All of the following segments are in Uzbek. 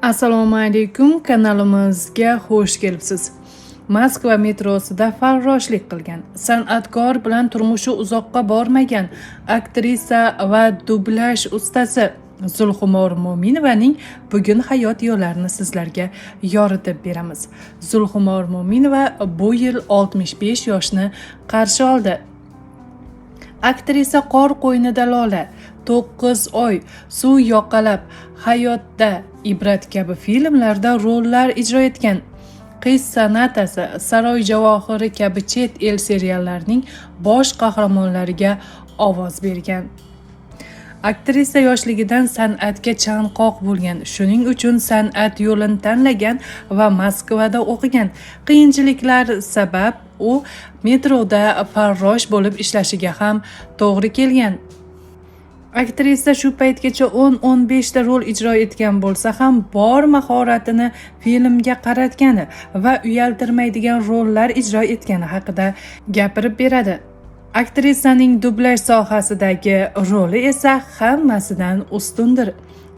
Assalomu alaykum, kanalimizga xush kelibsiz. Moskva metrosida farroshlik qilgan, san'atkor bilan turmushi uzoqqa bormagan aktrisa va dublyaj ustasi Zulxumor Mo'minovaning bugun hayot yo'llarini sizlarga yoritib beramiz. Zulxumor Mo'minova bu yil 65 yoshni qarshi oldi. Aktrisa Qor qo'ynida lola, 9 oy, Suv yoqalab, Hayotda ibrat kabi filmlarda rollar ijro etgan. Qiz sonatasi, Saroy javohiri kabi chet el seriallarining bosh qahramonlariga ovoz bergan. Aktrisa yoshligidan san'atga chanqoq bo'lgan, shuning uchun san'at yo'lini tanlagan va Moskvada o'qigan. Qiyinchiliklar sabab u metroda farrosh bo'lib ishlashiga ham to'g'ri kelgan. Aktrisa shu paytgacha 10-15 ta rol ijro etgan bo'lsa ham, bor mahoratini filmga qaratgani va uyaltirmaydigan rollar ijro etgani haqida gapirib beradi. Aktrisaning dublyaj sohasidagi roli esa hammasidan ustundir.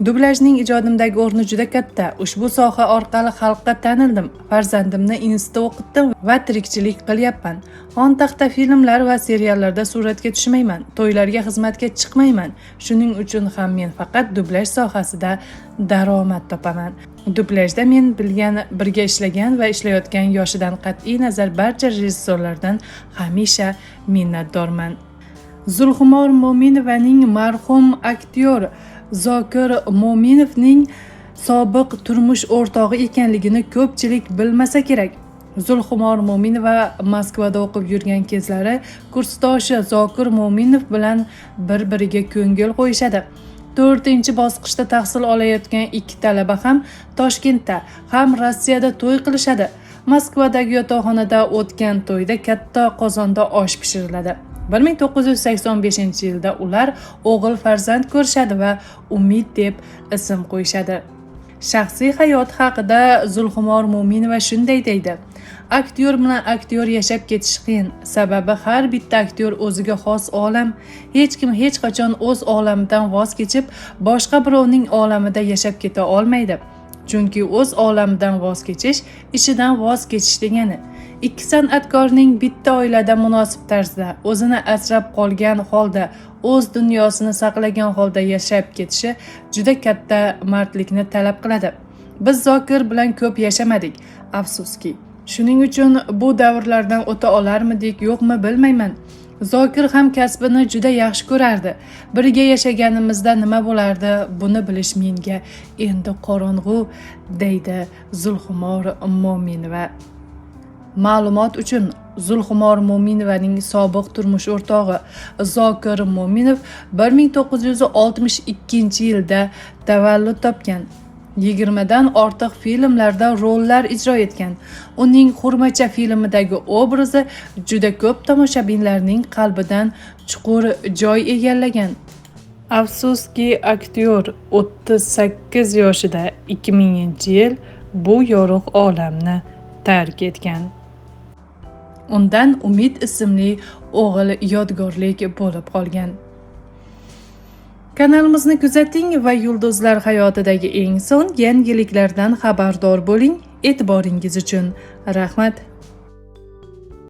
Dublyajning ijodimdagi o'rni juda katta. Ushbu soha orqali xalqqa tanildim. Farzandimni institutda o'qitdim va tirikchilik qilyapman. Xontaxta filmlar va seriallarda suratga tushmayman. To'ylarga xizmatga chiqmayman. Shuning uchun ham men faqat dublyaj sohasida daromad topaman. Dublyajda men bilgan, birga ishlagan va ishlayotgan yoshidan qat'iy nazar barcha rejissyorlardan hamisha minnatdorman. Zulxumor Mo'minovaning marhum aktyor Zokir Mo'minovning sobiq turmush o'rtog'i ekanligini ko'pchilik bilmasa kerak. Zulxumor Mo'minova Moskvada o'qib yurgan kezlari kursdoshi Zokir Mo'minov bilan bir-biriga ko'ngil qo'yishadi. 4-bosqichda tahsil olayotgan ikki talaba ham Toshkentda, ham Rossiyada to'y qilishadi. Moskvadagi yotoqxonada o'tgan to'yda katta qozonda osh pishiriladi. 1985-yilda ular o'g'il farzand ko'rishadi va Umid deb ism qo'yishadi. Shaxsiy hayoti haqida Zulxumor Mo'minova shunday deydi: Aktyor bilan aktyor yashab ketish qiyin. Sababi har bitta aktyor o'ziga xos olam. Hech kim hech qachon o'z olamidan voz kechib, boshqa birovning olamida yashab keta olmaydi. Chunki o'z olamidan voz kechish ishidan voz kechish degani. Ikki san'atkorning bitta oilada munosib tarzda, o'zini asrab qolgan holda, o'z dunyosini saqlagan holda yashab ketishi juda katta mardlikni talab qiladi. Biz Zokir bilan ko'p yashamadik, afsuski. Shuning uchun bu davrlardan o'ta olarmidik, yo'qmi bilmayman. Zokir ham kasbini juda yaxshi ko'rardi. Birga yashaganimizda nima bo'lardi, buni bilish menga endi qorong'u, deydi Zulxumor Mo'minova. Ma'lumot uchun, Zulxumor Mo'minovaning sobiq turmush o'rtog'i Zokir Mo'minov 1962-yilda tavallud topgan. 20 dan ortiq filmlarda rollar ijro etgan. Uning Xurmacha filmidagi obrazi juda ko'p tomoshabinlarning qalbidan chuqur joy egallagan. Afsuski, aktyor 38 yoshida 2000-yil bu yorug' olamni tark etgan. Undan Umid ismli o'g'il yodgorlik bo'lib qolgan. Kanalimizni kuzating va yulduzlar hayotidagi eng so'nggi yangiliklardan xabardor bo'ling. E'tiboringiz uchun rahmat.